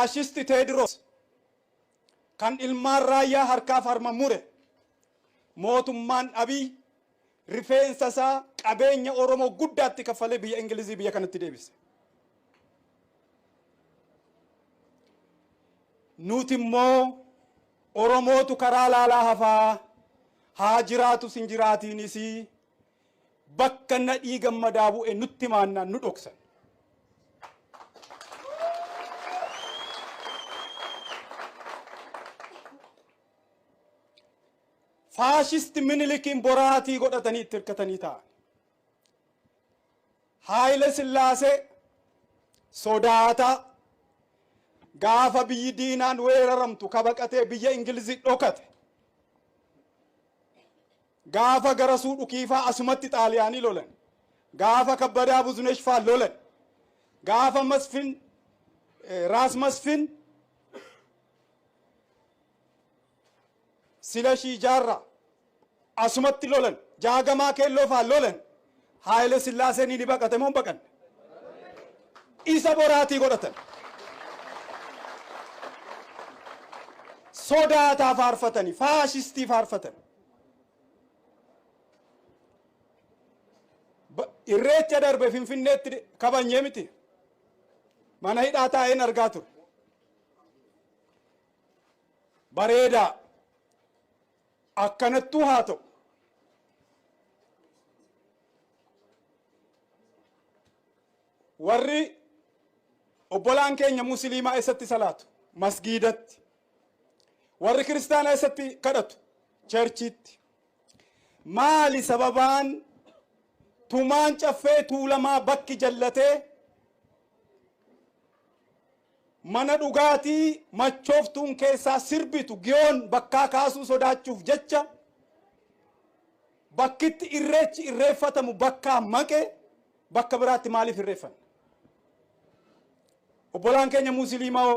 Faashisti Teediroos kan ilmaan Raayyaa harkaaf harma mure, mootummaan Abiy rifeensa isaa qabeenya Oromoo guddaatti kaffalee biyya Ingilizii biyya kanatti deebise. Nuti immoo Oromootu karaa laalaa hafaa, haa jiraatus hin jiraatiinis bakka Nadhii Gammadaa bu'e nutti maannaan nu dhoksan. Faashisti Minilikiin boraatii godhatanii itti hirkatanii taa'an. Haayile Sillaasee sodaataa gaafa biyyi diinaan weeraramtu kabaqatee biyya Ingilizii dhokate. Gaafa Garasuu Dhukiifaa asumatti Xaaliyaanii lolan. Gaafa Kabbadaa Buzunesh faa lolan. Gaafa Masfin Raas Masfin Silashii Jaarraa asumatti lolan. Jaagamaa Keelloo faa lolan. Haayile Sillaaseen ni baqate moo hin baqanne? Isa boraatii godhatan. Sodaataa faarfatani, faashistii faarfatan. Irreecha darbe Finfinneetti kabanyee miti. Mana hidhaa taa'een argaa ture. Bareedaa. Akkanattuu haa ta'u. Warri obbolaan keenya musliimaa eessatti salaatu? Masgiidatti. Warri kiristaanaa eessatti kadhatu? Cherchiitti. Maali sababaan tumaan Caffee Tuulamaa bakki jallatee mana dhugaatii machooftuun keessaa sirbitu Giyoon bakkaa kaasuu sodaachuuf jecha bakkitti irreechi irreeffatamu bakkaa maqe, bakka biraatti maaliif irreeffanna? Obbolaan keenya musliimaa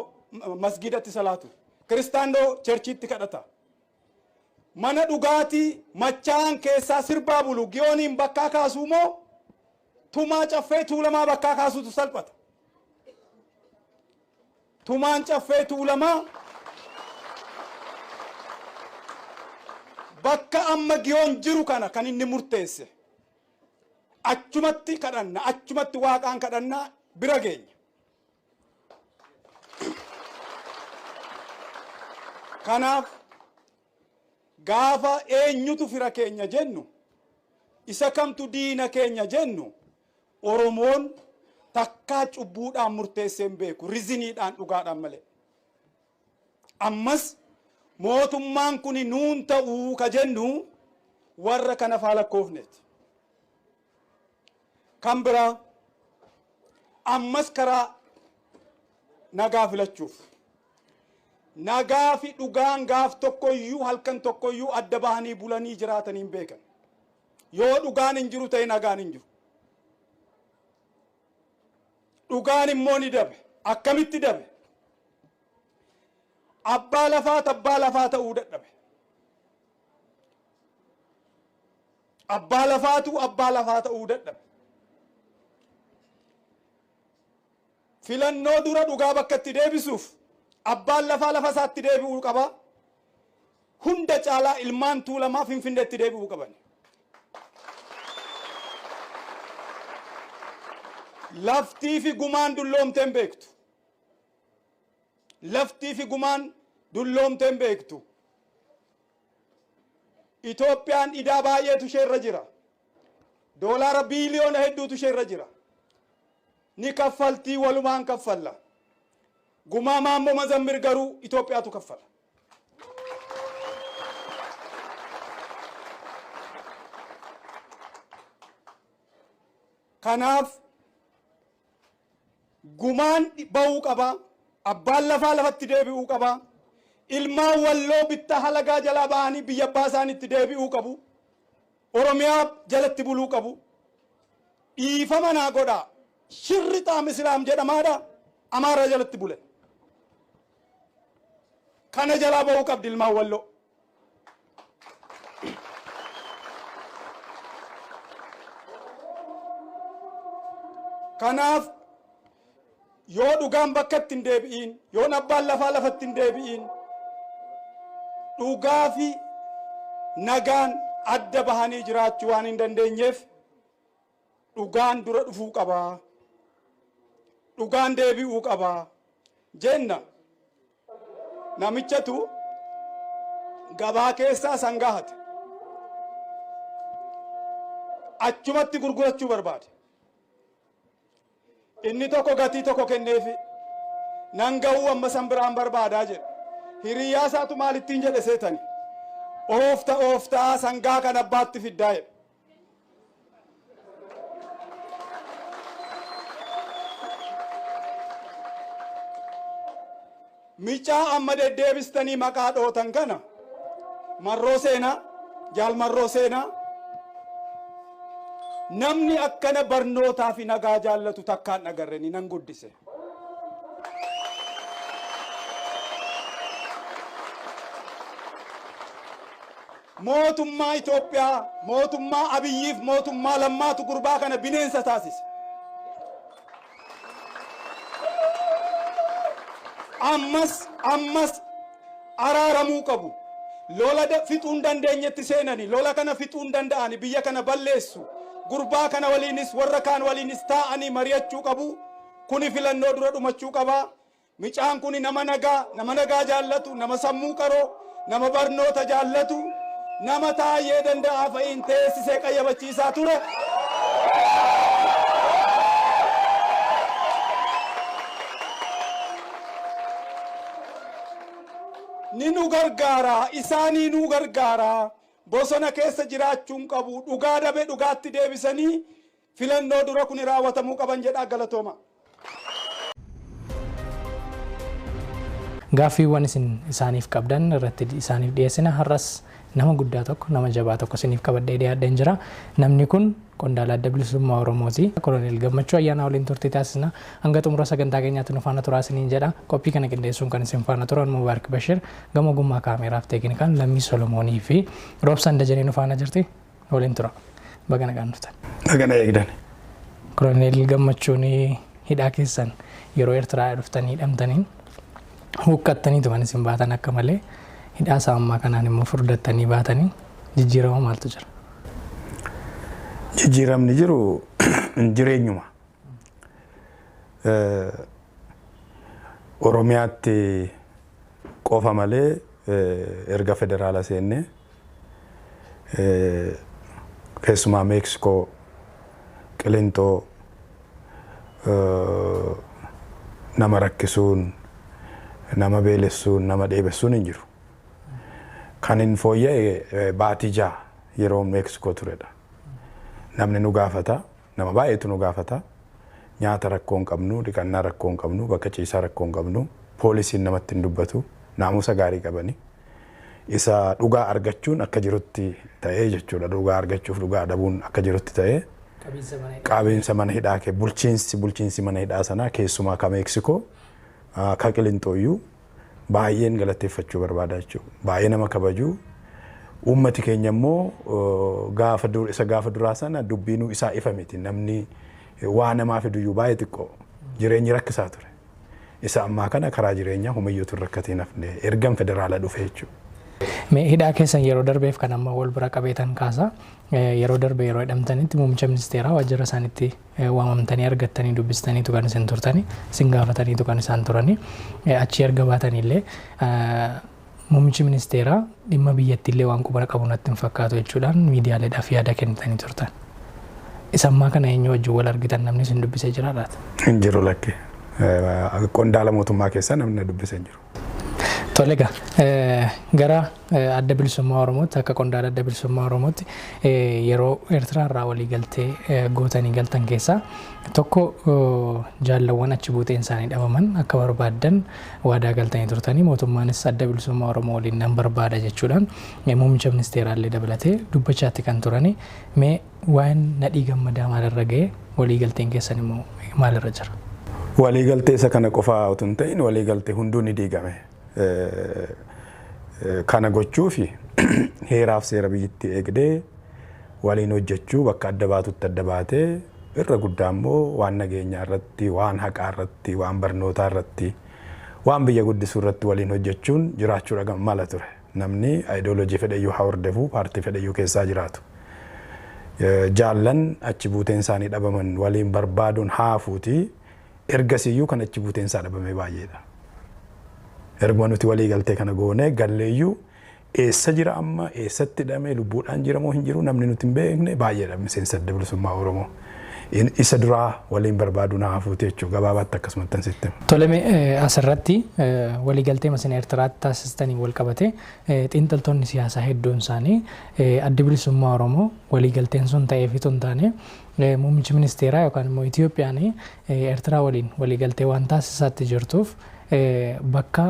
masgiidatti salaatu. Kiristaannoo cherchiitti kadhata. Mana dhugaatii machaa'an keessaa sirbaa bulu Giyooniin bakkaa kaasuu moo tumaa Caffee Tuulamaa bakkaa kaasuutu salphata? Tumaan Caffee Tuulamaa bakka amma Giyoon jiru kana kan inni murteesse. Achumatti kadhanna, achumatti Waaqaan kadhannaa bira geenya. Kanaaf gaafa eenyutu fira keenya jennu, isa kamtu diina keenya jennu, Oromoon takkaa cubbuudhaan murteessee hin beeku, riziniidhaan, dhugaadhaan malee. Ammas mootummaan kun nuun ta'uu ka jennu warra kana faa lakkoofneeti. Kan biraa ammas karaa nagaa filachuuf. Nagaa fi dhugaan gaaf tokkoyyuu, halkan tokkoyyuu adda bahanii bulanii jiraatanii hin beekan. Yoo dhugaan hin jiru ta'e nagaan hin jiru. Dhugaan immoo ni dabe. Akkamitti dabe? Abbaa lafaa abbaa lafaa ta'uu dadhabe. Abbaa lafaatu abbaa lafaa ta'uu dadhabe. Filannoo dura dhugaa bakka itti deebisuuf abbaan lafaa lafa isaatti deebi'uu qaba. Hunda caalaa ilmaan Tuulamaa Finfinneetti deebi'uu qaban. Laftii fi gumaan dulloomtee hin beektu. Laftii fi gumaan dulloomtee hin beektu. Itoophiyaan idaa baay'eetu ishee irra jira. Doolaara biiliyoona hedduutu ishee irra jira. Ni kaffaltii, walumaan kaffalla. Gumaa Maammoo Mazammir garuu Itoophiyaatu kaffala. Kanaaf gumaan ba'uu qaba. Abbaan lafaa lafatti deebi'uu qaba. Ilmaan Walloo bittaa halagaa jalaa ba'anii biyya abbaa isaaniitti deebi'uu qabu. Oromiyaa jalatti buluu qabu. Dhiifama naa godhaa. Shirri xaam Islaam jedhamaadha. Amaaraa jalatti bule. Kana jalaa ba'uu qabdi ilmaan Walloo. Kanaaf Yoo dhugaan bakka itti hin deebi'iin, yoon abbaan lafaa lafatti hin deebi'iin, dhugaa fi nagaan adda bahanii jiraachuu waan hin dandeenyeef dhugaan dura dhufuu qaba. Dhugaan deebi'uu qaba jenna. Namichatu gabaa keessaa sangaa hate. Achumatti gurgurachuu barbaade. Inni tokko gatii tokko kenneefi nan ga'uu amma san biraan barbaadaa jedhe. Hiriyyaa isaatu maal ittiin jedhe seetani? Oofta ooftaa sangaa kan abbaatti fiddaa jedhe. Micaa amma deddeebistanii maqaa dhootan kana Marroo Seenaa, Jaal Marroo Seenaa, namni akkana barnootaa fi nagaa jaallatu takkaan agarreni nan guddise. Mootummaa Itoophiyaa, mootummaa Abiyyiif mootummaa Lammaatu gurbaa kana bineensa taasise. Ammas ammas araaramuu qabu. Lola fixuu hin dandeenyetti seenani. Lola kana fixuu hin danda'ani. Biyya kana balleessu. Gurbaa kana waliinis warra kaan waliinis taa'anii mari'achuu qabu. Kuni filannoo dura dhumachuu qaba. Micaan kuni nama nagaa, nama nagaa jaallatu, nama sammuu qaroo, nama barnoota jaallatu, nama Taayyee Danda'aa fa'iin teessisee qayyabachiisaa ture. Ni nu gargaara, isaanii nu gargaara. Bosona keessa jiraachuu hin qabu. Dhugaa dabe dhugaatti deebisanii filannoo dura kuni raawwatamuu qaban jedhaa galatooma. Gaaffiiwwan isin isaaniif qabdan irratti isaaniif dhiyeessina. Har'as nama guddaa tokko, nama jabaa tokko isiniif qabadhee dhiyaadheen jira. Namni kun qondaala Adda Bilisummaa Oromooti. Koloneel Gammachuu Ayyaanaa waliin turtii taasisna. Hanga xumura sagantaa keenyaatti nu faana turaa isiniin jedha. Qophii kana qindeessuun kan isin faana turan Mubaarik Bashir, gama ogummaa kaameeraaf teeknikaan Lammii Solomoonii fi Roobsan Dajanee nu faana jirti. Waliin tura. Baga nagaan dhuftan. Baga na eegdan. Koloneel Gammachuun hidhaa keessan yeroo Eertiraa dhuftanii hidhamtaniin huqqattaniitu kan isin baatan akka malee hidhaa isaa ammaa kanaan immoo furdattanii baatanii jijjiirama maaltu jira? Jijjiiramni jiru jireenyuma. Oromiyaatti qofa malee erga federaala seennee keessumaa Meeksikoo, Qilinxoo nama rakkisuun, nama beelessuun, nama dheebessuun hin jiru. Kan hin fooyya'e baatii 6 yeroo Meeksikoo turedha. Namni nu gaafata, nama baay'eetu nu gaafata. Nyaata rakkoo hin qabnu, dhiqannaa rakkoo hin qabnu, bakka ciisaa rakkoo hin qabnu, poolisiin namatti hin dubbatu, naamusa gaarii qabani. Isa dhugaa argachuun akka jirutti ta'ee jechuudha. Dhugaa argachuuf dhugaa dhabuun akka jirutti ta'ee. Qabiinsa mana hidhaa kee bulchiinsi mana hidhaa sanaa keessumaa ka Meeksikoo ka Qilinxooyyuu baay'een galateeffachuu barbaada jechuudha. Baay'ee nama kabaju. Uummati keenya immoo gaafa dur isa gaafa duraa sana dubbiinuu isaa ifa miti. Namni waa namaa fiduyyuu baay'ee xiqqoo. Jireenyi rakkisaa ture. Isa ammaa kana karaa jireenyaa homayyuu hin rakkatiin hafne ergan federaala dhufe jechuudha. Mee hidhaa keessan yeroo darbeef kan amma wal bira qabeetan kaasa. Yeroo darbe yeroo hidhamtanitti muummicha ministeeraa waajjira isaaniitti waamamtanii argattanii dubbistaniitu kan isin turtani. Isin gaafataniitu kan isaan turani. Achii erga baatanillee muummichi ministeeraa dhimma biyyattiillee waan quba qabu natti hin fakkaatu jechuudhaan miidiyaaleedhaaf yaada kennitanii turtan. Isa ammaa kana eenyu wajjin wal argitan namni isin dubbisee jira laata? Hin jiru lakke. Qondaala mootummaa keessaa namni na dubbise hin jiru. Tole egaa gara Adda Bilisummaa Oromootti akka qondaala Adda Bilisummaa Oromootti yeroo Eertiraa irraa walii galtee gootanii galtan keessaa tokko jaallawwan achi buuteen isaanii dhabaman akka barbaaddan waadaa galtanii turtanii mootummaanis Adda Bilisummaa Oromoo waliin nan barbaada jechuudhaan muummicha ministeeraa illee dabalatee dubbachaatti kan turani. Mee waa'een Nadhii Gammadaa maalirra ga'e walii galteen keessan immoo maalirra jira? Waliigaltee isa kana qofaa utuu hin ta'in waliigaltee hunduu ni diigame. Kana gochuuf heeraaf seera biyyittii eegdee waliin hojjechuu bakka adda baatutti adda baatee Irra guddaa immoo waan nageenyaa irratti, waan haqaa irratti, waan barnootaa irratti, waan biyya guddisuu irratti waliin hojjechuun jiraachuudha mala ture. Namni ayidooloojii fedhayyuu haa hordofuu, paartii fedhayyuu keessaa jiraatu. Jaallan achi buuteen isaanii dhabaman waliin barbaaduun haafuuti, ergasiyyuu kan achi buuteen isaa dhabame baay'eedha. Erguma nuti walii galtee kana goonee galleeyyuu eessa jira amma, eessatti hidhamee, lubbuudhaan jira moo hin jiru namni nuti hin beekne baay'eedha miseensa Adda Bilisummaa Oromoo. Isa duraa waliin barbaaduun haafuuti jechuudha, gabaabaatti akkasumatti sitti. Toleme, asirratti waliigaltee isin Eertiraatti taasistanii wal qabate xiinxaltoonni siyaasaa hedduun isaanii Addi Bilisummaa Oromoo waliigalteen sun ta'eefitu hin taane, muummichi ministeeraa yookaan immoo Itoophiyaan Eertiraa waliin waliigaltee waan taasisaatti jirtuuf bakka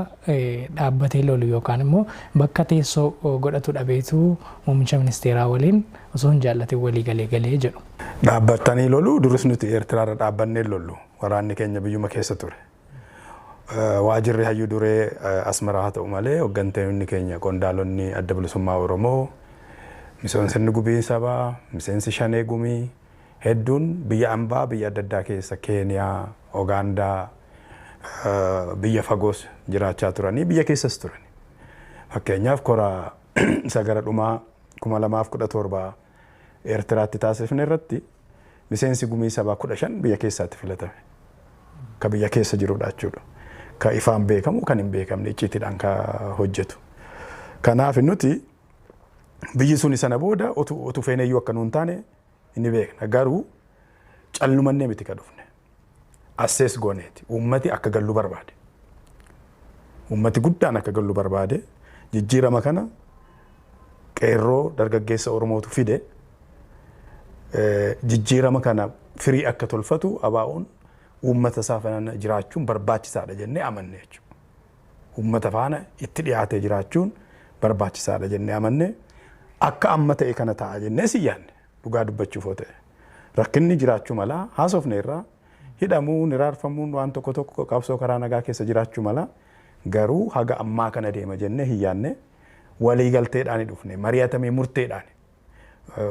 dhaabbatee lolu yookaan immoo bakka teessoo godhatu dhabeetu muummicha ministeeraa waliin osoo hin jaallatin walii galee galee jedhu. Dhaabbatanii lolu, duris nuti Eertiraarra dhaabbannee lollu, waraanni keenya biyyuma keessa ture. Waajirri hayyuu duree Asmaraa haa ta'u malee, hooggantoonni keenya, qondaalonni Adda Bilisummaa Oromoo, miseensonni Gumii Sabaa, miseensi Shanee Gumii hedduun biyya ambaa biyya adda addaa keessa, Keeniyaa, Ugaandaa, biyya fagoos jiraachaa turanii, biyya keessas turani. Fakkeenyaaf, kora isa gara dhumaa 2017 Eertiraatti taasifne irratti miseensi Gumii Sabaa 15 biyya keessaatti filatame. Ka biyya keessa jirudha jechuudha. Ka ifaan beekamu, kan hin beekamne, icciitiidhaan ka hojjetu. Kanaaf nuti biyyi suni sana booda utuu feeneyyuu akka nuun taane ni beekna. Garuu callumannee miti ka dhufne. Assees gooneeti. Uummati akka gallu barbaade. Uummati guddaan akka gallu barbaade. Jijjiirama kana qeerroo dargaggeessa Oromootu fide. Jijjiirama kana firii akka tolfatu ABO'n uummata isaa faana jiraachuun barbaachisaadha jennee amanne jechuudha. Uummata faana itti dhiyaatee jiraachuun barbaachisaadha jennee amanne. Akka amma ta'e kana ta'a jennee si yaanne, dhugaa dubbachuuf yoo ta'e. Rakkinni jiraachuu mala haasofne irraa, hidhamuun, hiraarfamuun, waan tokko tokko qabsoo karaa nagaa keessa jiraachuu mala, garuu haga ammaa kana deema jennee hin yaanne. Walii galteedhaan dhufne, mari'atamee murteedhaan.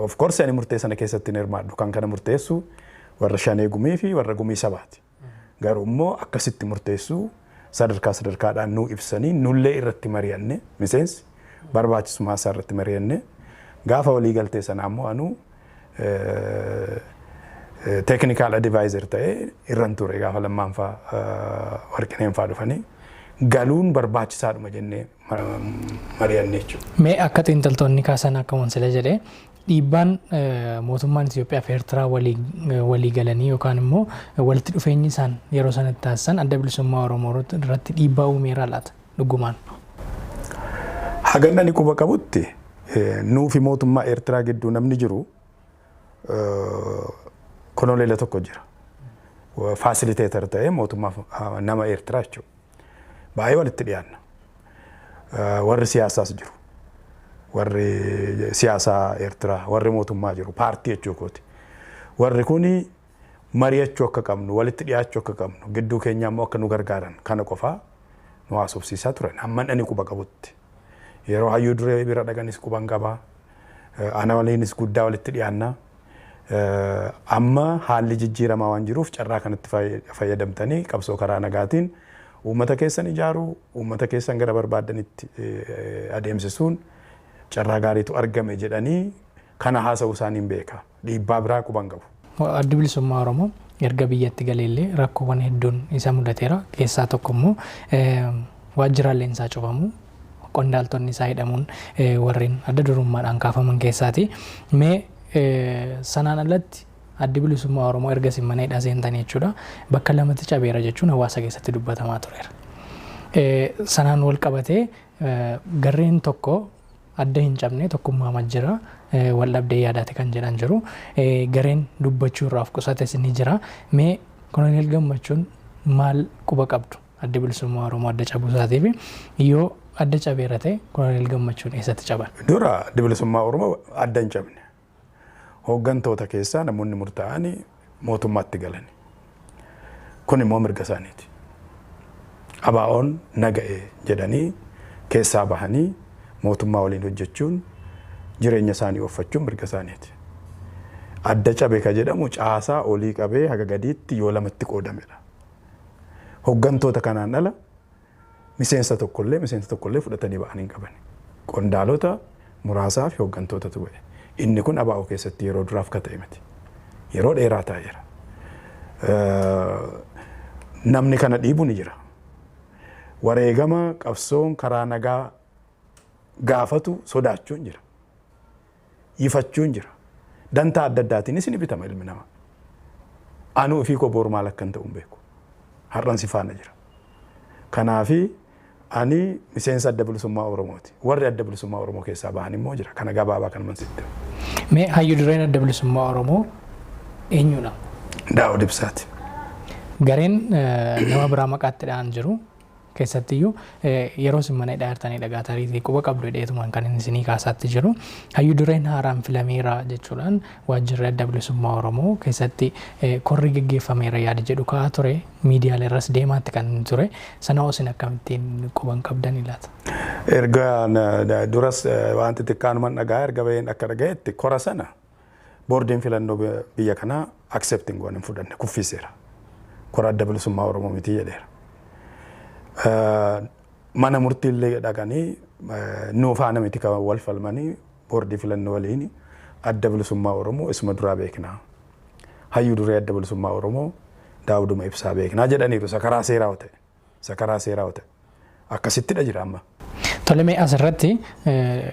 Of course ani murtee sana keessatti hin hirmaadhu, kan kana murteessu warra Shanee Gumii fi warra Gumii Sabaati. Garuu immoo akkasitti murteessuu sadarkaa sadarkaadhaan nuu ibsanii, nullee irratti mari'anne, miseensi barbaachisummaa isaa irratti mari'anne. Gaafa walii galtee sana ammoo anuu technical advisor ta'ee irran ture. Gaafa lammaanfaa Warqineen faa dhufanii galuun barbaachisaadhuma jennee mari'anne jechuudha. Mee akka xiinxaltoonni kaasan, akka Wansila jedhee, dhiibbaan mootummaan Itoophiyaa fi Eertiraa walii galanii yookaan immoo walitti dhufeenyi isaan yeroo sanatti taasisan Adda Bilisummaa Oromoo irratti dhiibbaa uumeera laata dhugumaan? Hagan ani quba qabutti, nuu fi mootummaa Eertiraa gidduu namni jiru konoleela tokko jira. Facilitator ta'ee mootummaa nama Eertiraa jechuudha. Baay'ee walitti dhiyaanna. Warri siyaasaas jiru. Warri siyaasaa Eertiraa, warri mootummaa jiru, paartii jechuu kooti. Warri kuni mari'achuu akka qabnu, walitti dhiyaachuu akka qabnu, gidduu keenya immoo akka nu gargaaran kana qofaa nu haasofsiisaa turan. Hamman ani quba qabutti. Yeroo hayyuu duree bira dhaqanis quban qabaa. Ana waliinis guddaa walitti dhiyaannaa. Amma haalli jijjiiramaa waan jiruuf carraa kanatti fayyadamtanii qabsoo karaa nagaatiin uummata keessan ijaaruu, uummata keessan gara barbaadanitti adeemsisuun carraa gaariitu argame jedhanii kana haasa'uu isaaniin beeka. Dhiibbaa biraa quban qabu. Addi Bilisummaa Oromoo erga biyyatti galeellee rakkoowwan hedduun isa mudateera. Keessaa tokko immoo waajjiraaleen isaa cufamu, qondaaltonni isaa hidhamuun warreen adda durummaadhaan kaafaman keessaati. Mee sanaan alatti Addi Bilisummaa Oromoo erga isin mana hidhaa seentanii jechuudha, bakka lamatti cabeera jechuun hawaasa keessatti dubbatamaa tureera. Sanaan wal qabatee garreen tokko adda hin cabne, tokkummaa jira, wal dhabdee yaadaati kan jedhan jiru. Gareen dubbachuu irraa of qusates ni jira. Mee Koloneel Gammachuun maal quba qabdu Addi Bilisummaa Oromoo adda cabuu isaatii fi yoo adda cabeera ta'e Koloneel Gammachuun eessatti caban? Dura Addi Bilisummaa Oromoo adda hin cabne. Hooggantoota keessaa namoonni murtaa'anii mootummaatti galan. Kun immoo mirga isaaniiti. ABO'n naga'e jedhanii keessaa bahanii mootummaa waliin hojjechuun, jireenya isaanii ooffachuun mirga isaaniiti. Adda cabe ka jedhamu caasaa olii qabee haga gadiitti yoo lamatti qoodamedha. Hoggantoota kanaan ala miseensa tokkollee fudhatanii ba'anii hin qaban. Qondaalota muraasaa fi hoggantootatu ba'e. Inni kun ABO keessatti yeroo duraaf ka ta'e miti. Yeroo dheeraa taa'eera. Namni kana dhiibu ni jira. Wareegama qabsoon karaa nagaa gaafatu sodaachuun jira. Yifachuun jira. Dantaa adda addaatiinis ni bitama ilmi namaa. Anuu ofii koo boru maal akkan ta'u hin beeku. Har'an si faana jira. Kanaafi ani miseensa Adda Bilisummaa Oromooti. Warri Adda Bilisummaa Oromoo keessaa bahan immoo jira. Kana gabaabaa kan sitti. Mee hayyu dureen Adda Bilisummaa Oromoo eenyudha? Daawud Ibsaati. Gareen nama biraa maqaatti dha'an jiru, keessattiyyuu yeroo isin mana hidhaa jirtanii dhagaa tariitii quba qabdu hidheetumaan kan inni isinii kaasaatti jiru. Hayyu dureen haaraan filameera jechuudhaan waajjirri Adda Bilisummaa Oromoo keessatti korri geggeeffameera yaada jedhu ka'aa ture, miidiyaalee irras deemaatti kan inni ture. Sana isin akkamittiin quban qabdan ilaata? Erga duras waan xixiqqaanuman dhagaa erga baheen akka dhagayetti kora sana boordiin filannoo biyya kanaa accept hin goone, hin fudhanne, kuffiseera. Kora Adda Bilisummaa Oromoo miti jedheera. Mana murtiillee dhaqanii nuu faana miti kan wal falmanii, boordii filannoo waliin Adda Bilisummaa Oromoo isuma duraa beeknaa. Hayyuu duree Adda Bilisummaa Oromoo Daawuduma Ibsaa beeknaa jedhaniiru. Isa karaa seeraa ta'e. Isa karaa seeraa ta'e. Akkasittidha jira amma. Tole, mee asirratti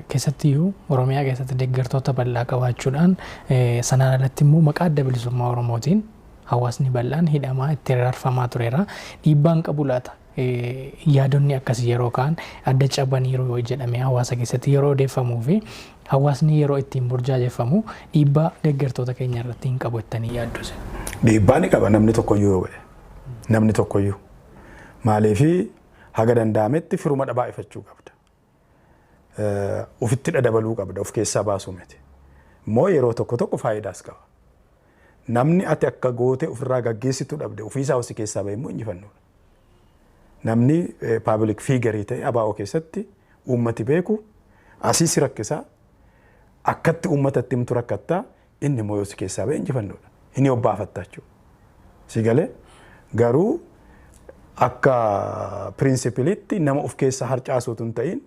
keessattiyyuu Oromiyaa keessatti deeggartoota bal'aa qabaachuudhaan, sanaan alatti immoo maqaa Adda Bilisummaa Oromootiin hawaasni bal'aan hidhamaa itti rarfamaa tureera. Dhiibbaan qabu laata? Yaadonni akkasii yeroo ka'an, adda cabaniiru yoo jedhamee hawaasa keessatti yeroo odeeffamuu fi hawaasni yeroo ittiin burjaajeffamu, dhiibbaa deeggartoota keenya irratti hin qabu jettanii yaaddu? Dhiibbaa ni qaba namni tokkoyyuu yoo ba'e. Namni tokkoyyuu. Maaliifi haga danda'ametti firuma dhabaa ifachuu qabda. Ufitti dabaluu qabda, of keessaa baasuu miti. Immoo yeroo tokko tokko faayidaas qaba. Namni ati akka gootee ofirraa gaggeessitu dhabde ofiisaa si keessaa ba'e immoo injifannoodha. Namni public figure ta'e ABO keessatti uummati beeku asii si rakkisaa, akkatti uummatatti himtu rakkattaa, inni immoo yoo si keessaa ba'e injifannoodha. Inni obbaafatta jechuudha. Si galee? Garuu akka principleitti nama of keessaa harcaasuutu hin ta'in,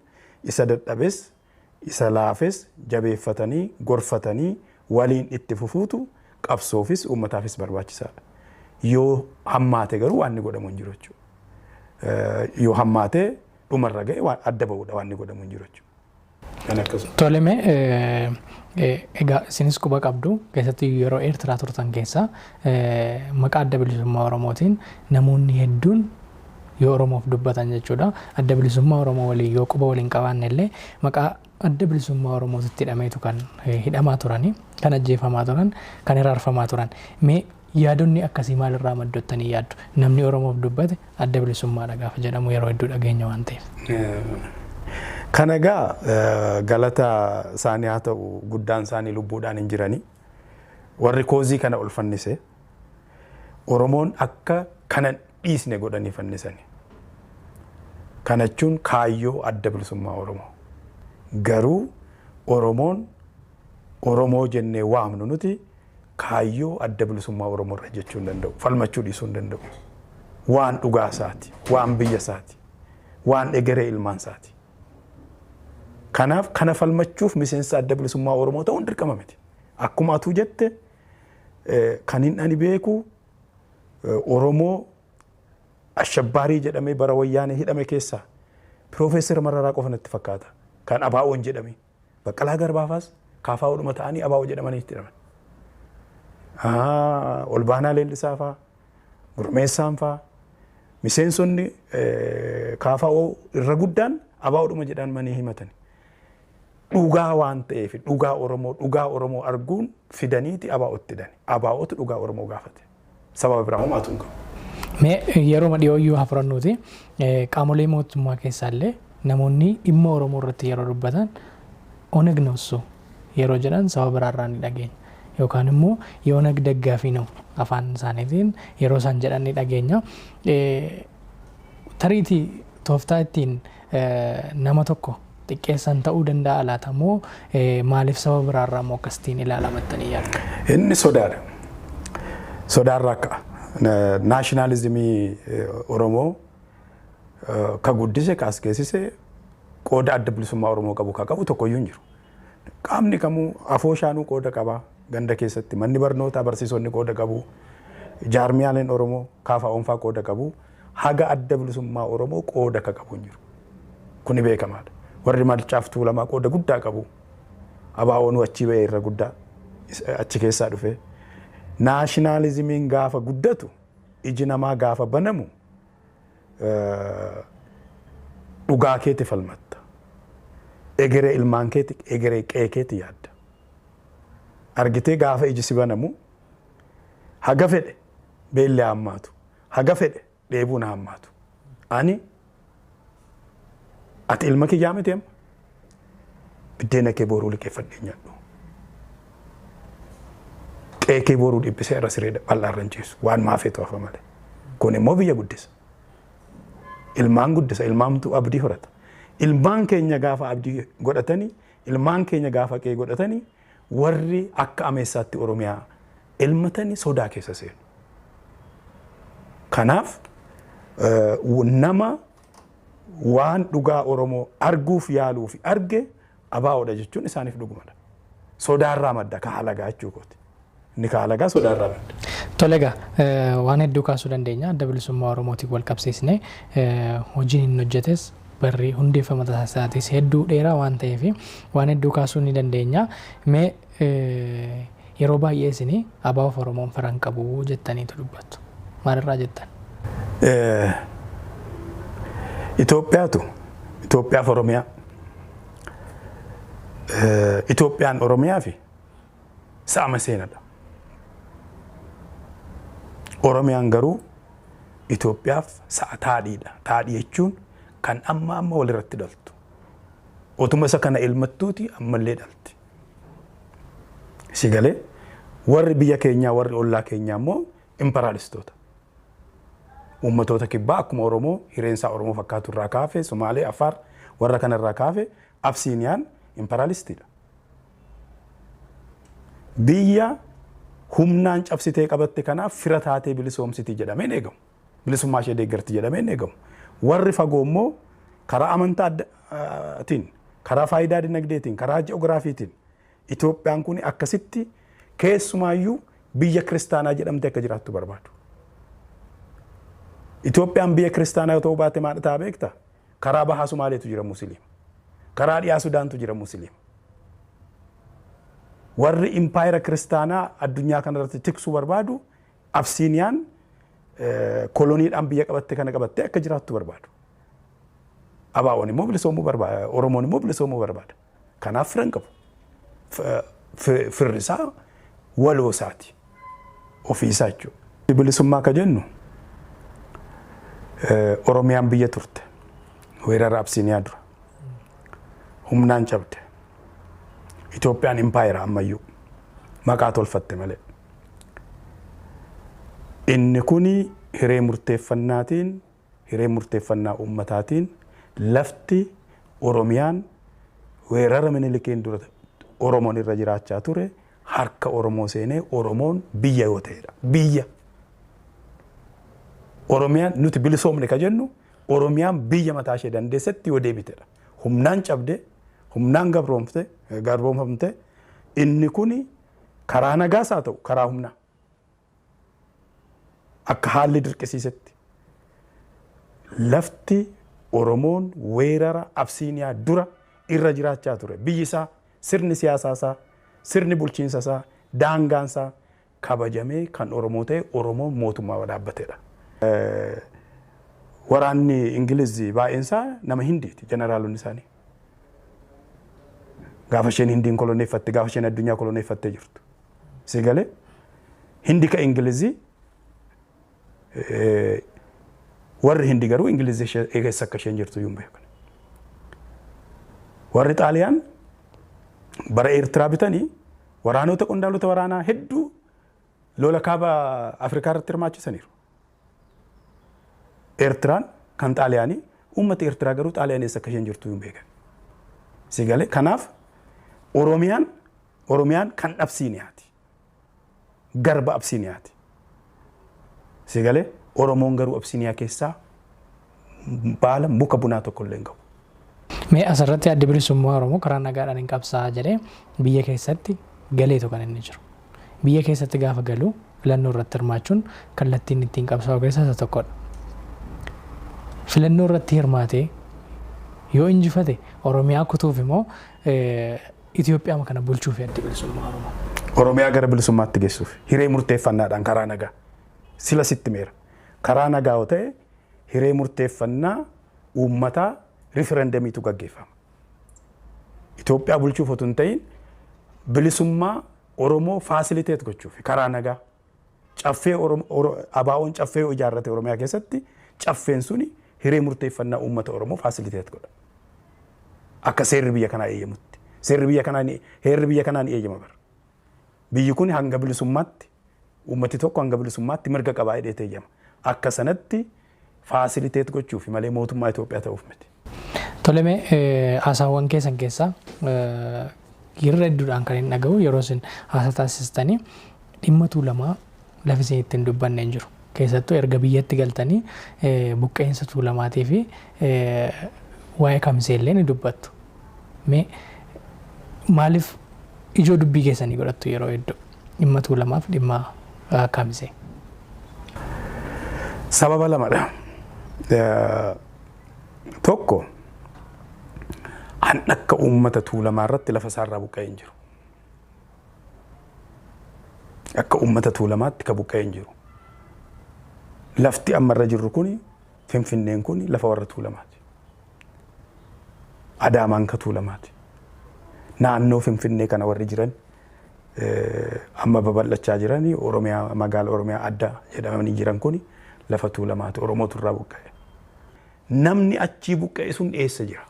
isa dadhabes isa laafes jabeeffatanii gorfatanii waliin itti fufuutu qabsoofis uummataafis barbaachisaadha. Yoo hammaate garuu waan inni godhamu hin jiru jechuudha. Yoo hammaate dhumarra ga'e waan adda ba'uudha, waan inni godhamu hin jiru jechuudha. Kan akkasuma. Tole, mee egaa isinis quba qabdu, keessattuu yeroo Eertiraa turtan keessa maqaa Adda Bilisummaa Oromootiin namoonni hedduun yoo Oromoof dubbatan jechuudha. Adda Bilisummaa Oromoo waliin yoo quba waliin qabaanne illee maqaa Adda Bilisummaa Oromootitti hidhameetu kan hidhamaa turanii, kan ajjeefamaa turan, kan hiraarfamaa turan. Mee yaadonni akkasii maalirraa maddottanii yaaddu? Namni Oromoof dubbate adda bilisummaadha gaafa jedhamu yeroo hedduu dhageenya waan ta'eef. Kana egaa galata isaanii haa ta'u, guddaan isaanii lubbuudhaan hin jiranii. Warri cause kana ol fannise Oromoon akka kana dhiisne godhanii fannisani. Kana jechuun kaayyoo Adda Bilisummaa Oromoo. Garuu Oromoon Oromoo jennee waamnu nuti kaayyoo Adda Bilisummaa Oromoo irra jechuu hin danda'u. Falmachuu dhiisuu hin danda'u. Waan dhugaa isaati, waan biyya isaati, waan egeree ilmaan isaati. Kanaaf kana falmachuuf miseensa Adda Bilisummaa Oromoo ta'uun dirqama miti. Akkuma atuu jette, kan hin ani beeku Oromoo ashabbaarii jedhamee bara Wayyaanee hidhame keessaa Piroofeesar Mararaa qofa natti fakkaata. Kan ABO'n jedhame. Baqqalaa Garbaafaas KFO'dhuma ta'anii ABO jedhamanii itti hidhaman. Olbaanaa Leellisaa fa'aa, Gurmeessaan fa'aa, miseensonni KFO irra guddaan ABO'dhuma jedhamanii himatan. Dhugaa waan ta'eef, dhugaa Oromoo, dhugaa Oromoo arguun fidaniiti ABO'tti hidhani. ABO'tu dhugaa Oromoo gaafate. Sababa biraa homaatu hin qabu. Mee yeroo dhiyooyyuu haa fudhannuuti, qaamolee mootummaa keessaallee namoonni dhimma Oromoo irratti yeroo dubbatan ኦነግ ነው እሱ yeroo jedhan saba biraarraa ni dhageenya. Yookaan immoo የኦነግ ደጋፊ ነው afaan isaaniitiin yeroo isaan jedhan ni dhageenya. Tariitii tooftaa ittiin nama tokko xiqqeessan ta'uu danda'a laata moo maaliif saba biraarraa immoo akkasitiin ilaalamattanii yaaddu? Inni sodaadha. Sodaarraa ka'a. Naashinaalizimii Oromoo ka guddise, ka as geessise, qooda Adda Bilisummaa Oromoo qabu ka qabu tokkoyyuu hin jiru. Qaamni kamuu afooshaanuu qooda qaba. Ganda keessatti manni barnootaa barsiisonni qooda qabu. Jaarmiyaaleen Oromoo kaafaa oonfaa qooda qabu. Haga Adda Bilisummaa Oromoo qooda ka qabu hin jiru. Kuni beekamaadha. Warri Malcaaf Tuulamaa qooda guddaa qabu. ABO'n achii ba'ee irra guddaa achi keessaa dhufe. Naashinaalizimiin gaafa guddatu, iji namaa gaafa banamu, dhugaa keeti falmatta. Egeree ilmaan keeti, egeree qe'ee keeti yaadda. Argitee, gaafa iji si banamu haga fedhe beelli hammaatu, haga fedhe dheebuun hammaatu. Ani ati ilma kiyyaa miti, amma biddeena kee boruu liqeeffadhee nyaadhu. Qe'ee kee boruu dhiphisee irra siree bal'aa irra hin ciisu, waan maafeetu hafa malee. Kun immoo biyya guddisa. Ilmaan guddisa, ilmaantu abdii horata. Ilmaan keenya gaafa abdii godhatanii, ilmaan keenya gaafa qe'ee godhatanii, warri akka ameessaatti Oromiyaa elmatanii sodaa keessa seenu. Kanaaf nama waan dhugaa Oromoo arguuf yaaluu fi arge ABOdha jechuun isaaniif dhugumadha. Sodaarraa madda ka halagaa jechuu kooti. Inni ka halagaa sodaarraa madda. Tole egaa, waan hedduu kaasuu dandeenya. Adda Bilisummaa Oromootiin wal qabsiisnee hojiin inni hojjetes, barri hundeeffama isaatis hedduu dheeraa waan ta'eef waan hedduu kaasuu ni dandeenya. Mee yeroo baay'ee isin ABOf Oromoon fira hin qabu jettaniitu dubbattu. Maalirraa jettan? Itoophiyaatu Itoophiyaaf Oromiyaa. Itoophiyaan Oromiyaa fi sa'ama seenadha. Oromiyaan garuu Itoophiyaaf sa'a taadhiidha. Taadhii jechuun kan amma amma walirratti dhaltu. Otuma isa kana elmattuuti ammallee dhalti. Si galee, warri biyya keenyaa, warri ollaa keenyaa immoo imperaalistoota. Uummatoota kibbaa akkuma Oromoo hireensaa Oromoo fakkaatu irraa kaafe, Sumaalee, Affaar warra kanarraa kaafe, Absiiniyaan imperaalistiidha. Biyya humnaan cabsitee qabatte kanaaf fira taatee bilisoomsiti jedhamee eegamu. Bilisummaa ishee deeggarti jedhamee eegamu. Warri fagoo immoo karaa amantaa addaatiin, karaa faayidaa dinagdeetiin, karaa ji'oogiraafiitiin Itoophiyaan kun akkasitti keessumaayyuu biyya kiristaanaa jedhamte akka jiraattu barbaadu. Itoophiyaan biyya kiristaanaa yoo ta'uu baate maal ta'a beektaa? Karaa bahaa Sumaaleetu jira Musliima. Karaa dhiyaa Sudaantu jira Musliima. Warri impaayera kiristaanaa addunyaa kanarratti tiksuu barbaadu Absiiniyaan koloniidhaan biyya qabatte kana qabattee akka jiraattu barbaadu. ABO'n immoo bilisoomuu barbaada. Oromoon immoo bilisoomuu barbaada. Kanaaf fira hin qabu. Firri isaa waloo isaati. Ofii isaa jechuudha. Bilisummaa ka jennu, Oromiyaan biyya turte. Weerara Absiiniyaa dura. Humnaan cabde. Itoophiyaan impaayera ammayyuu. Maqaa tolfatte malee. Inni kuni hiree murteeffannaatiin, hiree murteeffannaa uummataatiin, lafti Oromiyaan weerara Minilikiin dura Oromoon irra jiraachaa ture harka Oromoo seenee Oromoon biyya yoo ta'edha. Biyya. Oromiyaan nuti bilisoomne ka jennu Oromiyaan biyya mataa ishee dandeessetti yoo deebitedha. Humnaan cabde, humnaan gabroomfte, garboomfamte, inni kuni karaa nagaas haa ta'u karaa humnaa, akka haalli dirqisiisetti, lafti Oromoon weerara Absiiniyaa dura irra jiraachaa ture, biyyi isaa, sirni siyaasaa isaa, sirni bulchiinsa isaa, daangaan isaa kabajamee kan Oromoo ta'e, Oromoon mootummaa dhaabbatedha. Waraanni Ingiliz baay'een isaa nama Hindiiti, jeneraalonni isaanii. Gaafa isheen Hindiin koloneeffatte, gaafa isheen addunyaa koloneeffattee jirtu. Si galee, Hindi ka Ingilizii, warri Hindi garuu Ingilizii eessa akka isheen jirtu iyyuu hin beekan. Warri Xaaliyaan bara Eertiraa bitanii waraanota, qondaalota waraanaa hedduu lola kaaba Afrikaa irratti hirmaachisaniiru. Eertiraan kan Xaaliyaanii, uummata Eertiraa garuu Xaaliyaan eessa akka isheen jirtu hin beekan. Si galee kanaaf Oromiyaan kan Absiiniyaati. Garba Absiiniyaati. Si galee Oromoon garuu Absiiniyaa keessaa baala muka bunaa tokko illee hin qabu. Mee asirratti Addi Bilisummaa Oromoo karaa nagaadhaan hin qabsaa'a jedhee biyya keessatti galeetu kan inni jiru. Biyya keessatti gaafa galu filannoo irratti hirmaachuun kallattiin ittiin qabsaa'u keessaa isa tokkodha. Filannoo irratti hirmaatee yoo injifate Oromiyaa kutuuf immoo Itoophiyaa kana bulchuuf Addi Bilisummaa Oromoo? Oromiyaa gara bilisummaatti geessuuf hiree murteeffannaadhaan karaa nagaa sila sitti meera. Karaa nagaa yoo ta'e hiree murteeffannaa uummataa riferendemiitu gaggeeffama. Itoophiyaa bulchuuf otoo hin ta'in bilisummaa Oromoo facilitate gochuuf karaa nagaa. Caffee ABO'n caffee yoo ijaarrate Oromiyaa keessatti caffeen suni hiree murteeffannaa uummata Oromoo facilitate godha. Akka seerri biyya kanaa eeyyamutti. Seerri biyya kanaa heerri biyya kanaa ni eeyyama bara. Biyyi kun hanga bilisummaatti uummati tokko hanga bilisummaatti mirga qabaa jedhee eeyyama. Akka sanatti facilitate gochuuf malee mootummaa Itoophiyaa ta'uuf miti. Tole, mee haasaawwan keessan keessaa yeroo hedduudhaan kan hin dhaga'u yeroo isin haasaa taasistanii dhimma Tuulamaa lafi isin ittiin dubbanne hin jiru. Keessattuu erga biyyatti galtanii buqqeensa Tuulamaatii fi waa'ee Kamisee illee ni dubbattu. Mee maaliif ijoo dubbii keessanii godhattu yeroo hedduu dhimma Tuulamaaf dhimma Kamisee? Sababa lamadha. Tokko, an akka uummata Tuulamaa irratti lafa isaarraa buqqa'ee hin jiru. Akka uummata Tuulamaatti ka buqqa'ee hin jiru. Lafti amma irra jirru kuni, Finfinneen kuni, lafa warra Tuulamaati. Adaamaan ka Tuulamaati. Naannoo Finfinnee kana warri jiran amma babal'achaa jiran Oromiyaa magaala Oromiyaa adda jedhamanii jiran kuni lafa Tuulamaati. Oromootu irraa buqqa'e. Namni achii buqqa'e sun eessa jira?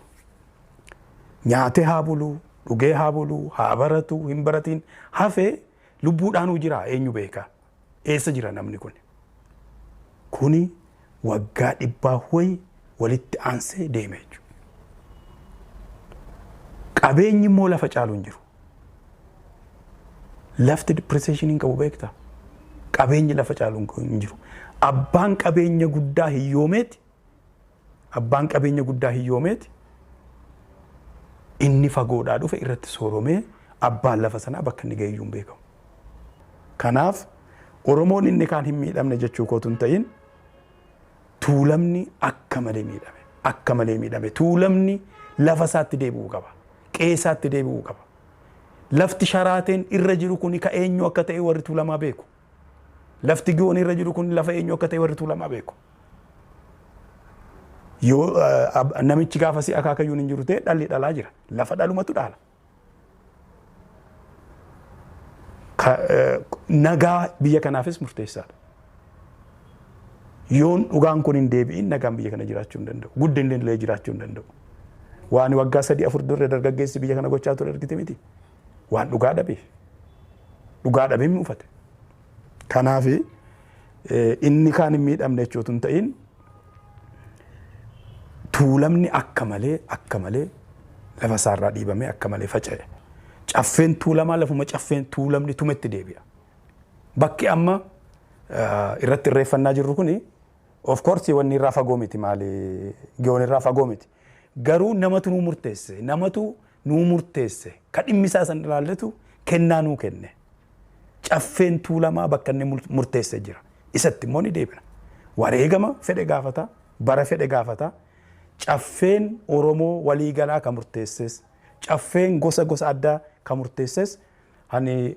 Nyaatee haa buluu, dhugee haa buluu, haa baratu, hin baratiin hafee lubbuudhaanuu jira eenyu beeka? Eessa jira namni kun? Kuni waggaa 100 wayi walitti aansee deeme jechuudha. Qabeenyi immoo lafa caalu hin jiru. Lafti depreciation hin qabu beektaa? Qabeenyi lafa caalu hin jiru. Abbaan qabeenya guddaa hiyyoomeeti. Abbaan qabeenya guddaa hiyyoomeeti. Inni fagoodhaa dhufe irratti sooromee abbaan lafa sanaa bakka inni ga'e iyyuu hin beekamu. Kanaaf Oromoon inni kaan hin miidhamne jechuu kootu hin ta'in, Tuulamni akka malee miidhame. Akka malee miidhame. Tuulamni lafa isaatti deebi'uu qaba. Qe'ee isaatti deebi'uu qaba. Lafti Sharaateen irra jiru kun ka eenyu akka ta'e warri Tuulamaa beeku. Lafti Giyoon irra jiru kun lafa eenyu akka ta'e warri Tuulamaa beeku. Yoo namichi gaafa si akaakayyuun hin jiru ta'e dhalli dhalaa jira. Lafa dhalumatu dhaala. Nagaa biyya kanaafis murteessaadha. Yoon dhugaan kun hin deebi'in nagaan biyya kana jiraachuu hin danda'u. Guddinni illee jiraachuu hin danda'u. Waan waggaa 3 4 dura dargaggeessi biyya kana gochaa ture argite miti. Waan dhugaa dhabeef. Dhugaa dhabee mi'uufate. Kanaaf inni kaan hin miidhamne jechuutu hin ta'in, Tuulamni akka malee akka malee lafa isaarraa dhiibamee akka malee faca'e. Caffeen Tuulamaa lafuma caffeen Tuulamni tumetti deebi'a. Bakki amma irratti irreeffannaa jirru kuni of course wanni irraa fagoo miti, maali, Giyoon irraa fagoo miti. Garuu namatu nuu murteesse, namatu nuu murteesse, ka dhimmi isaa san ilaallatu kennaa nuu kenne. Caffeen Tuulamaa bakka inni murteesse jira. Isatti immoo ni deebina. Wareegama fedhe gaafata, bara fedhe gaafata. Caffeen Oromoo waliigalaa ka murteesses, caffeen gosa gosa addaa ka murteesses hani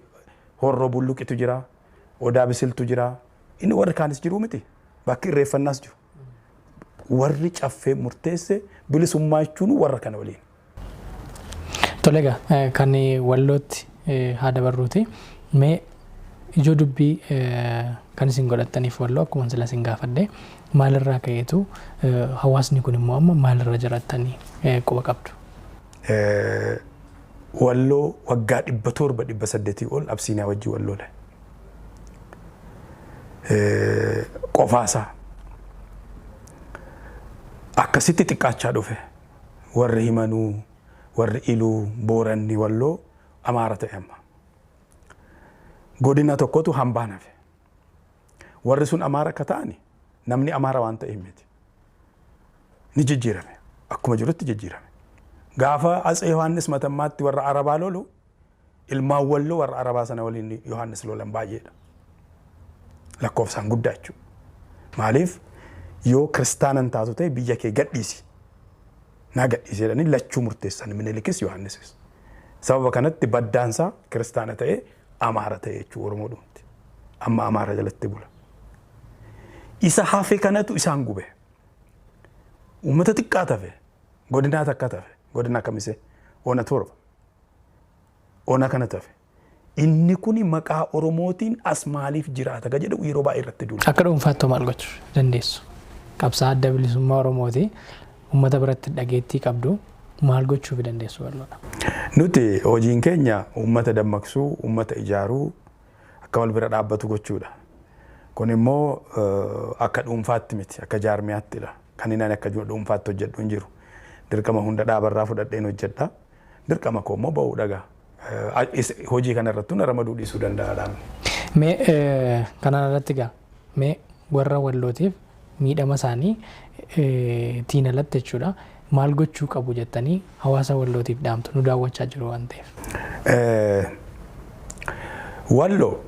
Horroo Bulluqitu jira, Odaa Bisiltu jira. Inni warri kaanis jiru miti. Bakki irreeffannaas jiru. Warri caffee murteesse bilisummaa jechuun warra kana waliin. Tole egaa, kan Wallootti haa dabarruuti. Mee ijoo dubbii kan isin godhattaniif Walloo akkuma sila isin gaafadhe maalirraa ka'eetu, hawaasni kun immoo amma maalirra jirattanii quba qabdu? Walloo waggaa 700 800 ol Absiiniyaa wajjin wal lole. Qofaasaa. Akkasitti xiqqaachaa dhufe. Warri himanuu Warri Iluu, Booranni, Walloo Amaara ta'e amma. Godina tokkotu hambaan hafe. Warri sun Amaara akka ta'ani namni Amaara waan ta'e miti. Ni jijjiirame. Akkuma jirutti jijjiirame. Gaafa Atsee Yohaannis Matammaatti warra Arabaa lolu, ilmaan Walloo warra Arabaa sana waliin Yohaannis lolan baay'eedha. Lakkoofsaan guddaa jechuudha. Maaliif yoo kiristaanan taatu ta'e biyya kee gadhiisi. Naa gadhiisi jedhanii lachuu murteessan Minilikis Yohaannisis. Sababa kanatti baddaansaa kiristaana ta'ee Amaara ta'e jechuudha Oromoo dhumti. Amma Amaara jalatti bula. Isa hafe kanatu isaan gube. Uummata xiqqaa tafe, godinaa takka tafe, godina Kamisee, ona 7. Ona kana tafe. Inni kuni maqaa Oromootiin as maaliif jiraata ka jedhu yeroo baay'ee irratti duula. Akka dhuunfaatti maal gochuu dandeessu? Qabsaa Adda Bilisummaa Oromooti. Uummata biratti dhageettii qabdu, maal gochuu dandeessu bal'oodha? Nuti hojiin keenya uummata dammaqsuu, uummata ijaaruu, akka wal bira dhaabbatu gochuudha. Kun immoo akka dhuunfaatti miti, akka jaarmiyaattidha. Kan inni akka dhuunfaatti hojjedhu hin jiru. Dirqama hunda dhaabarraa fudhadheen hojjedha. Dirqama koo immoo ba'uu dhagaa. Hojii kana irrattuu na ramaduu dhiisuu danda'a dhaabni. Mee kanaan irratti gaa mee warra Wallootiif miidhama isaanii tiin alatti jechuudha maal gochuu qabu jettanii hawaasa Wallootiif dhaamtu, nu daawwachaa jiru waan ta'eef? Wallo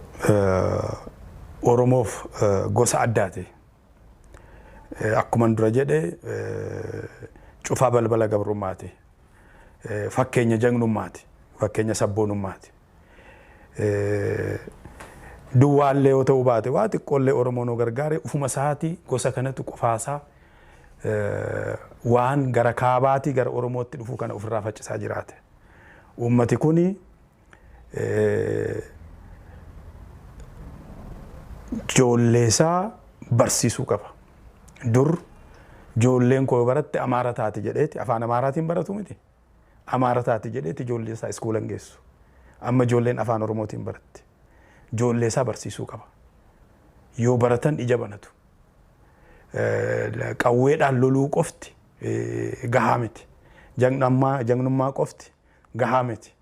Oromoof gosa addaati. Akkuma dura jedhe, cufaa balbala gabrummaati. Fakkeenya jagnummaati. Fakkeenya sabboonummaati. Duwwaallee yoo ta'uu baate waa xiqqoollee Oromoon nu gargaare, ufuma isaatii gosa kanatu qofaasaa waan gara kaabaatii gara Oromootti dhufuu kana ofirraa faccisaa jiraate. Uummati kuni ijoollee isaa barsiisuu qaba. Dur ijoolleen koo baratte Amaara taati jedheeti afaan Amaaraatiin baratu miti. Amaara taati jedheeti ijoollee isaa iskuula hin geessu. Amma ijoolleen afaan Oromootiin baratti. Ijoollee isaa barsiisuu qaba. Yoo baratan ija banatu. Qawweedhaan loluu qofti gahaa miti. Jagnummaa qofti gahaa miti.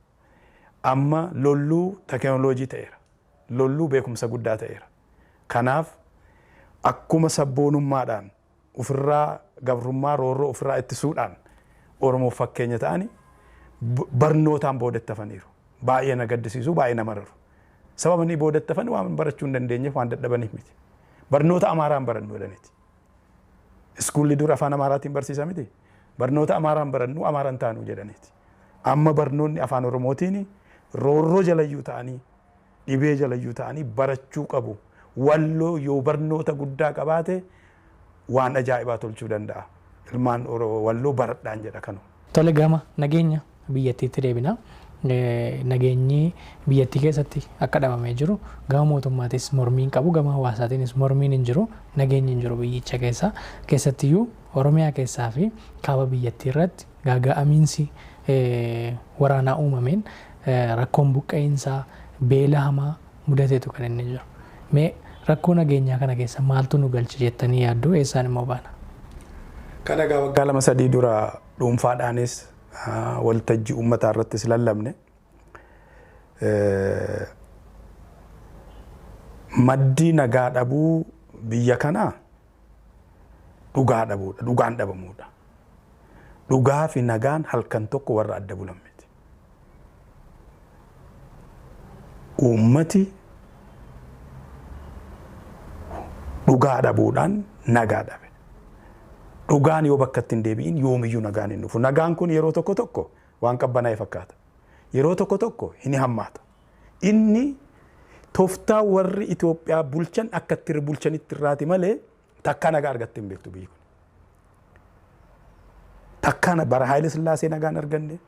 Amma lolluu teknooloojii ta'eera. Lolluu beekumsa guddaa ta'eera. Kanaaf akkuma sabboonummaadhaan ofirraa gabrummaa roorroo ofirraa ittisuudhaan Oromoof fakkeenya ta'ani, barnootaan boodatti hafaniiru. Baay'ee na gaddisiisu, baay'ee na mararu. Sababni boodatti hafan waan barachuu hin dandeenyeef, waan dadhabaniif miti. Barnoota Amaaraan barannu jedhaniiti. Iskuulli dura afaan Amaaraatiin barsiisa miti. Barnoota Amaaraan barannu, Amaaraan taanu jedhaniiti. Amma barnoonni afaan Oromootiin roorroo jalayyuu ta'anii, dhibee jalayyuu ta'anii barachuu qabu. Walloo yoo barnoota guddaa qabaate waan ajaa'ibaa tolchuu danda'a. Ilmaan Walloo baradhaan jedha kanu. Tole, gama nageenya biyyattiitti deebina. Nageenyi biyyattii keessatti akka dhabamee jiru, gama mootummaatis mormiin qabu, gama hawaasaatiinis mormiin hin jiru, nageenyi hin jiru biyyicha keessa. Keessattiyyuu Oromiyaa keessaa fi kaaba biyyattii irratti gaaga'amiinsi waraanaa uumameen rakkoon buqqa'iinsaa, beela hamaa mudateetu kan inni jiru. Mee rakkoo nageenyaa kana keessa maaltu nu galche jettanii yaaddu? Eessaan immoo baana? Kana egaa waggaa 2-3 dura dhuunfaadhaanis waltajjii uummataa irrattis lallabne. Maddi nagaa dhabuu biyya kanaa dhugaa dhabuudha. Dhugaan dhabamuudha. Dhugaa fi nagaan halkan tokko warra adda bulan miti. Uummati dhugaa dhabuudhaan nagaa dhabe. Dhugaan yoo bakka itti hin deebi'in yoomiyyuu nagaan hin dhufu. Nagaan kun yeroo tokko tokko waan qabbanaa'e fakkaata. Yeroo tokko tokko hin hammaata. Inni tooftaa warri Itoophiyaa bulchan akka itti bulchanitti irraati malee takkaa nagaa argattee hin beektu biyyi kun. Takkaa bara Haayile Sillaasee nagaan arganne,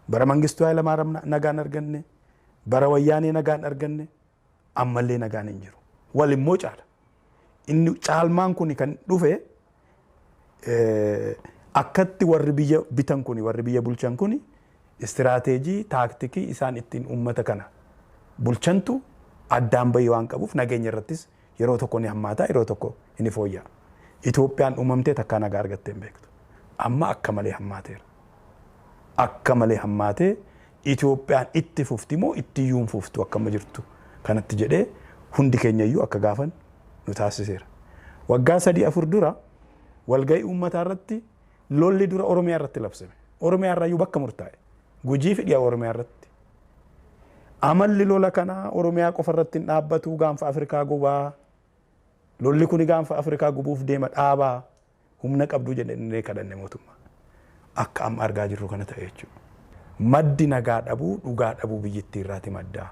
bara Mangistuu Haayile Maariyaam nagaan arganne, bara Wayyaanee nagaan arganne, ammallee nagaan hin jiru. Wal immoo caala. Inni caalmaan kun kan dhufe akkatti warri biyya bitan kuni, warri biyya bulchan kuni istiraateejii taaktikii isaan ittiin uummata kana bulchantu addaan bahii waan qabuuf nageenya irrattis yeroo tokko ni hammaata, yeroo tokko ni fooyya'a. Itoophiyaan uumamtee takkaa nagaa argattee hin beektu. Amma akka malee hammaateera. Akka malee hammaatee Itoophiyaan itti fufti moo itti iyyuu hin fuftu akkama jirtu kanatti jedhee hundi keenya iyyuu akka gaafan nu taasiseera. Waggaa 3 4 dura walgahii uummataa irratti lolli dura Oromiyaa irratti labsame. Oromiyaa irraa iyyuu bakka murtaa'e. Gujii fi dhiyaa Oromiyaa irratti. Amalli lola kanaa Oromiyaa qofa irratti hin dhaabbatu, gaanfa Afrikaa gubaa. Lolli kuni gaanfa Afrikaa gubuuf deema, dhaabaa, humna qabduu jennee kadhanne mootummaa. Akka amma argaa jirru kana ta'e jechuudha. Maddi nagaa dhabuu dhugaa dhabuu biyyattii irraati maddaa.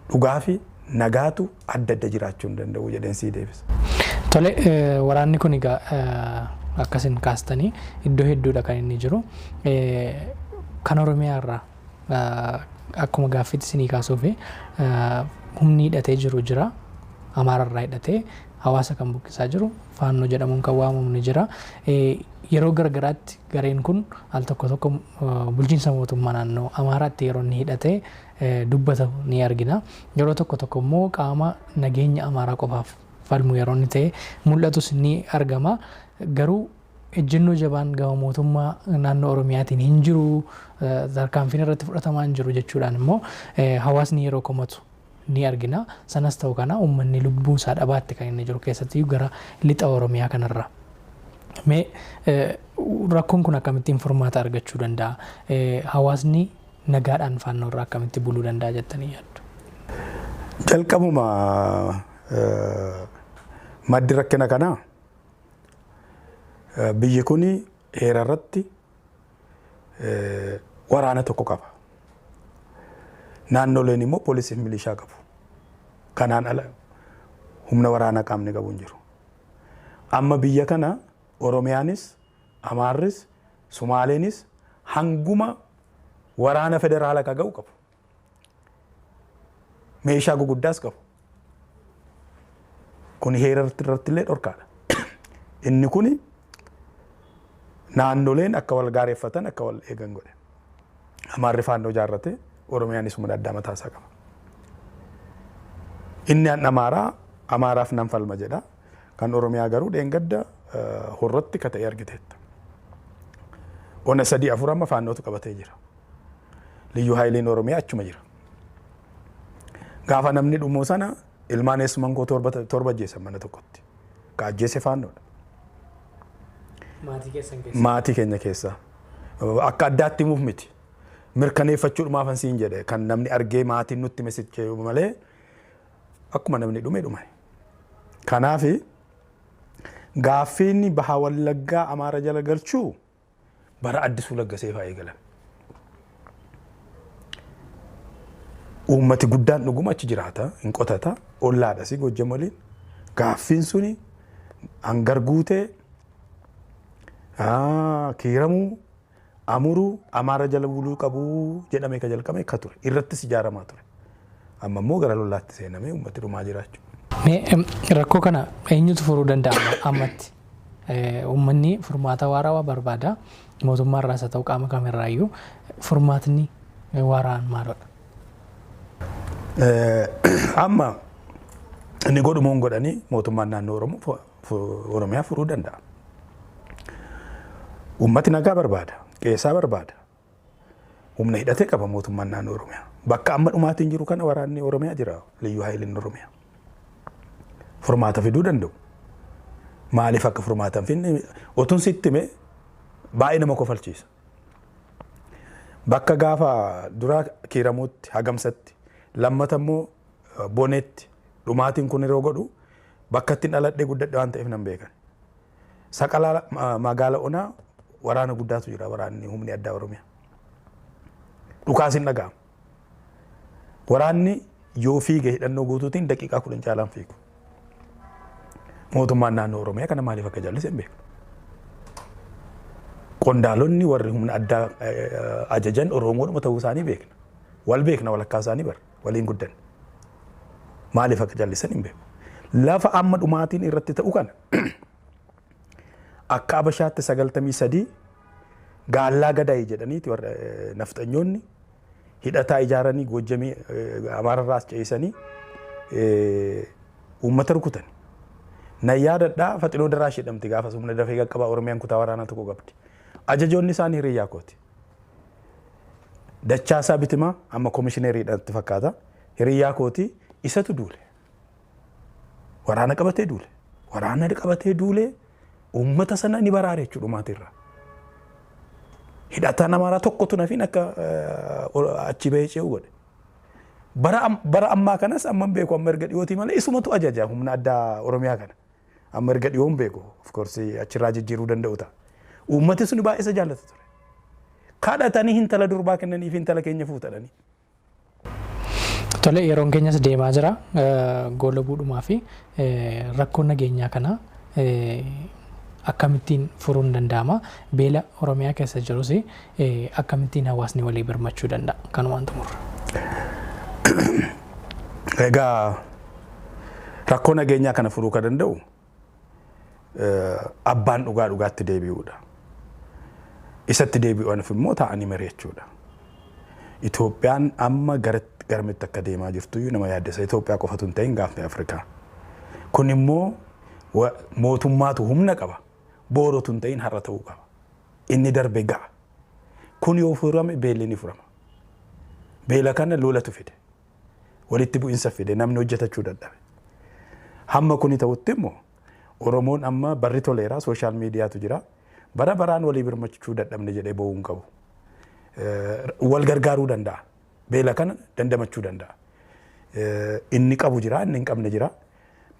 Dhugaa fi nagaatu adda adda jiraachuu hin danda'u jedheen sii deebisa. Tole, waraanni kun egaa akkasin kaastanii iddoo hedduudha kan inni jiru. Kan Oromiyaa irraa akkuma gaaffiitti isinii kaasuuf humni hidhatee jiru jira. Amaara irraa hidhatee hawaasa kan buqqisaa jiru Faannoo jedhamuun kan waamamu ni jira. Yeroo garagaraatti gareen kun al tokko tokko bulchiinsa mootummaa naannoo Amaaraatti yeroo inni hidhatee dubbatamu ni argina. Yeroo tokko tokko immoo qaama nageenya Amaaraa qofaaf falmu yeroo inni ta'e mul'atus ni argama. Garuu ejjennoo jabaan gama mootummaa naannoo Oromiyaatiin hin jiru, tarkaanfiin irratti fudhatamaa hin jiru jechuudhaan immoo hawaasni yeroo komatu ni argina. Sanas ta'u kana uummanni lubbuu isaa dhabaatti kan inni jiru keessatti gara lixa Oromiyaa kanarra. Mee rakkoon kun akkamittiin furmaata argachuu danda'a? Hawaasni nagaadhaan Faannoo irraa akkamitti buluu danda'a jettanii yaaddu? Jalqabuma maddi rakkina kanaa biyyi kun heera irratti waraana tokko qaba. Naannoleen immoo poolisii fi milishaa qabu. Kanaan ala humna waraanaa qaamni qabu hin jiru. Amma biyya kana Oromiyaanis, Amaarris, Sumaaleenis hanguma waraana federaala ka ga'u qabu. Meeshaa guguddaas qabu. Kun heera irratti illee dhorkaadha. Inni kuni naannoleen akka wal gaareeffatan, akka wal eegan godhe. Amaarri Faannoo ijaarrate, Oromiyaanis humna addaa mataa isaa qaba. Inni an Amaaraa Amaaraaf nan falma jedha. Kan Oromiyaa garuu dheengadda Horrotti ka ta'e argiteetta. Ona 3 4 amma Faannootu qabatee jira. Liyyuu haayiliin Oromiyaa achuma jira. Gaafa namni dhumu sana ilmaan eessuman koo 7 ajjeesan mana tokkotti. Ka ajjeese Faannoodha. Maatii keessan keessa. Maatii keenya keessa. Akka addaatti himuuf miti. Mirkaneeffachuudhumaafan siin jedhe, kan namni argee maatiin nutti mesiche malee akkuma namni dhume dhume. Kanaafi gaaffiin Baha Wallaggaa Amaara jala galchuu bara Addisuu Laggasee fa'aa eegalame. Uummati guddaan dhuguma achi jiraata, hin qotata, ollaadhas Gojjam waliin. Gaaffiin suni Hangar Guutee, Kiiramuu, Amuruu Amaara jala buluu qabuu jedhamee ka jalqame ka ture. Irrattis ijaaramaa ture. Amma immoo gara lolaatti seenamee uummati dhumaa jiraachuu. Mee rakkoo kana eenyutu furuu danda'a ammatti? Uummanni furmaata waarawaa barbaada. Mootummaa irraas haa ta'u qaama kamirraayyuu furmaatni waaraan maalodha? Amma inni godhumuun godhanii mootummaan naannoo Oromoo Oromiyaa furuu danda'a. Uummati nagaa barbaada, qeessaa barbaada. Humna hidhatee qaba mootummaan naannoo Oromiyaa. Bakka amma dhumaatiin jiru kana waraanni Oromiyaa jira, liyyuu haayiliin Oromiyaa. Furmaata fiduu danda'u. Maaliif akka furmaata hin finne otuun sitti hime baay'ee nama kofalchiisa. Bakka gaafa duraa Kiiramuutti, Hagamsatti, lammata immoo Boneetti dhumaatiin kun yeroo godhu bakka ittiin dhaladhee guddadhe waan ta'eef nan beekan. Saqalaa magaala onaa waraana guddaatu jira, waraanni humni addaa Oromiyaa. Dhukaas hin dhaga'amu. Waraanni yoo fiige hidhannoo guutuutiin daqiiqaa 10 caalaan fiigu. Mootummaan naannoo Oromiyaa kana maaliif akka jallise hin beeku. Qondaalonni warri humna addaa ajajan Oromoodhuma ta'uu isaanii beekna. Wal beekna, walakkaa isaanii bara waliin guddanne. Maaliif akka jallisan hin beeku. Lafa amma dhumaatiin irratti ta'u kana akka Abashaatti 93 gaallaa gadayi jedhaniiti warra nafxanyoonni hidhataa ijaaranii Goojjamii Amaararraa as ce'isanii uummata rukutan. Nan yaadadhaa, Faxinoo Daraash jedhamti, gaafa humna dafee qaqqabaa Oromiyaan kutaa waraanaa tokko qabdi. Ajajoonni isaanii hiriyyaa kooti. Dachaasaa Bitimaa amma komishineeriidhaan fakkaata. Hiriyyaa kootii isatu duule. Waraana qabatee duule. Waraana qabatee duulee uummata sana ni baraare jechuudha dhumaatirraa. Hidhataan Amaaraa tokkotu nafiin akka achi bahee ce'u godhe. Bara ammaa kanas amma hin beeku, amma erga dhiyootii malee isumatu ajaja humna addaa Oromiyaa kana. Amma erga dhiyoo hin beeku, of course achirraa jijjiiruu danda'u ta'a. Uummati sun baay'ee isa jaallata ture. Kadhatanii intala durbaa kennaniif, intala keenya fuutadhanii. Tole, yeroon keenyas deemaa jira. Goola buudhumaa fi rakkoo nageenyaa kana akkamittiin furuun danda'ama? Beela Oromiyaa keessa jirus akkamittiin hawaasni walii birmachuu danda'a? Kanumaan xumurra. Egaa rakkoo nageenyaa kana furuu kan danda'u abbaan dhugaa dhugaatti deebi'uudha. Isatti deebi'uuf immoo taa'anii mari'achuudha. Itoophiyaan amma garamitti akka deemaa jirtu iyyuu nama yaaddessa. Itoophiyaa qofatu hin ta'in, gaafni Afrikaa. Kun immoo mootummaatu humna qaba. Boorotu hin ta'in, har'a ta'uu qaba. Inni darbe ga'a. Kun yoo furame beelli ni furama. Beela kana lolatu fide. Walitti bu'insa fide, namni hojjetachuu dadhabe. Hamma kuni ta'utti immoo Oromoon amma barri toleera, social mediatu jira. Bara baraan walii birmachuu dadhabne jedhee boo'uu hin qabu. Wal gargaaruu danda'a. Beela kana dandamachuu danda'a. Inni qabu jira, inni hin qabne jira.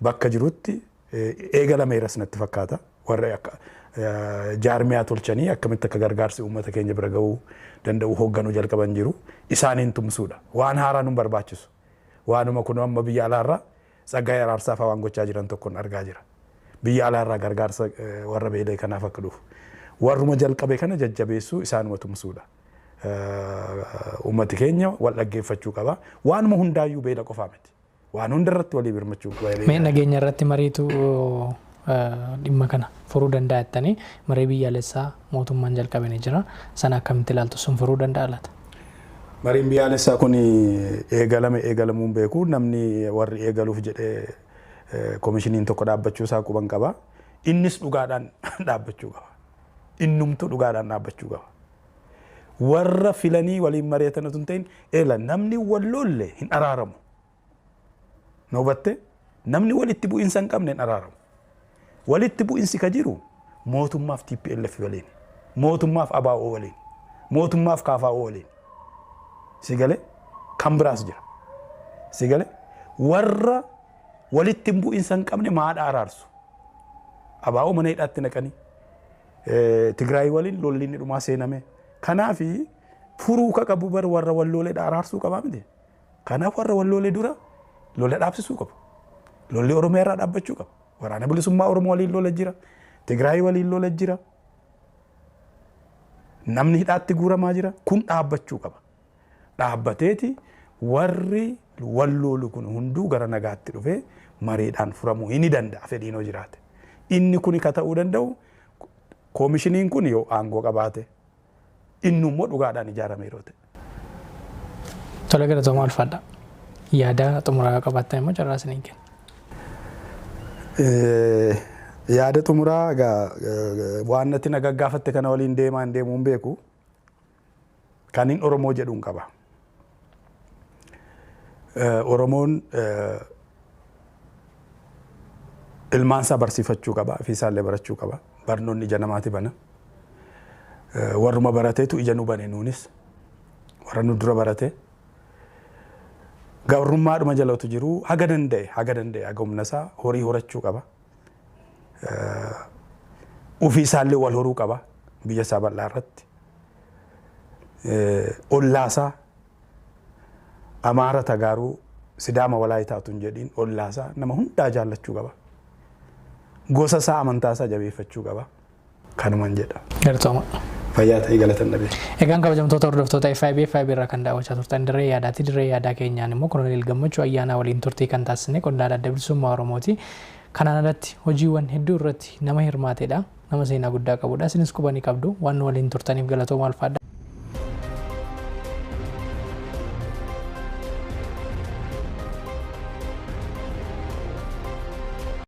Bakka jirutti eegalameeras natti fakkaata. Warra akka jaarmiyaa tolchanii akkamitti akka gargaarsi uummata keenya bira gahuu danda'u hoogganuu jalqaban jiru. Isaaniin tumsuudha. Waan haaraa nu barbaachisu. Waanuma kun amma biyya alaarraa Tsaggaayee Araarsaa fa'aa waan gochaa jiran tokkoon argaa jira. Biyya alaarraa gargaarsa warra beelee kanaaf akka dhufu. Warruma jalqabe kana jajjabeessuu, isaanuma tumsuudha. Uummati keenya wal dhaggeeffachuu qaba. Waanuma hundaayyuu beela qofaa miti. Waan hunda irratti walii birmachuu qaba. Mee nageenya irratti mariitu dhimma kana furuu danda'a jettanii, marii biyyaalessaa mootummaan jalqabe ni jira. Sana akkamitti ilaaltu? Sun furuu danda'a laata? Mariin biyyaalessaa kun eegalame eegalamuun beeku, namni warri eegaluuf jedhee koomishiniin tokko dhaabbachuu isaa quban qaba. Innis dhugaadhaan dhaabbachuu qaba. Innumtuu dhugaadhaan dhaabbachuu qaba. Warra filanii waliin mari'atan otoo hin ta'in, eela namni wal lolle hin araaramu. Na hubatte? Namni walitti bu'insa hin qabne hin araaramu. Walitti bu'insi ka jiru mootummaaf TPLF waliin, mootummaaf ABO waliin, mootummaaf KFO waliin. Si galee? Kan biraas jira. Si galee? Warra walitti bu'insa hin qabne maadha araarsu? ABO mana hidhaatti naqanii Tigraay waliin lolli inni dhumaa seename. Kanaafi furuu ka qabu bar warra wal loleedha araarsuu qabaa miti. Kanaaf warra wal lolee dura lola dhaabsisuu qabu. Lolli Oromiyaa irraa dhaabbachuu qaba. Waraana Bilisummaa Oromoo waliin lola jira. Tigraay waliin lola jira. Namni hidhaatti guuramaa jira. Kun dhaabbachuu qaba. Dhaabbateeti warri wal lolu kun hunduu gara nagaatti dhufee mariidhaan furamuu ni danda'a fedhiin hoo jiraate. Inni kun ka ta'uu danda'u koomishiniin kun yoo aangoo qabaate, inni immoo dhugaadhaan ijaarame yeroo ta'e. Tole, galatoomaa, ulfaadha. Yaada xumuraa yoo qabaattan immoo carraa isiniin kenna. Yaada xumuraa egaa waan natti na gaggaafatte kana waliin deemaa hin deemuu hin beeku. Kan hin Oromoo jedhuun qaba. Oromoon ilmaan isaa barsiifachuu qaba, ofii isaallee barachuu qaba. Barnoonni ija namaati bana. Warruma barateetu ija nu bane nuunis. Warra nu dura barate. Gabrummaadhuma jalatu jiru haga danda'e haga humna isaa horii horachuu qaba. Ofii isaallee wal horuu qaba biyya isaa bal'aa irratti. Ollaasaa Amaara, Tagaaruu, Sidaama, Walaayitaatu hin jedhiin, ollaasaa nama hundaa jaallachuu qaba. Gosa isaa, amantaa isaa jabeeffachuu qaba. Kanuman jedha. Galatooma. Fayyaa ta'ii, galatan dhabee. Egaan kabajamtoota hordoftoota FIB, FIB irraa kan daawwachaa turtan dirree yaadaati. Dirree yaadaa keenyaan immoo Koloneel Gammachuu Ayyaanaa waliin turtii kan taasisne, qondaala Adda Bilisummaa Oromooti. Kanaan alatti hojiiwwan hedduu irratti nama hirmaatedha. Nama seenaa guddaa qabudha. Isinis qubanii qabdu. Waan nu waliin turtaniif galatooma, ulfaadha.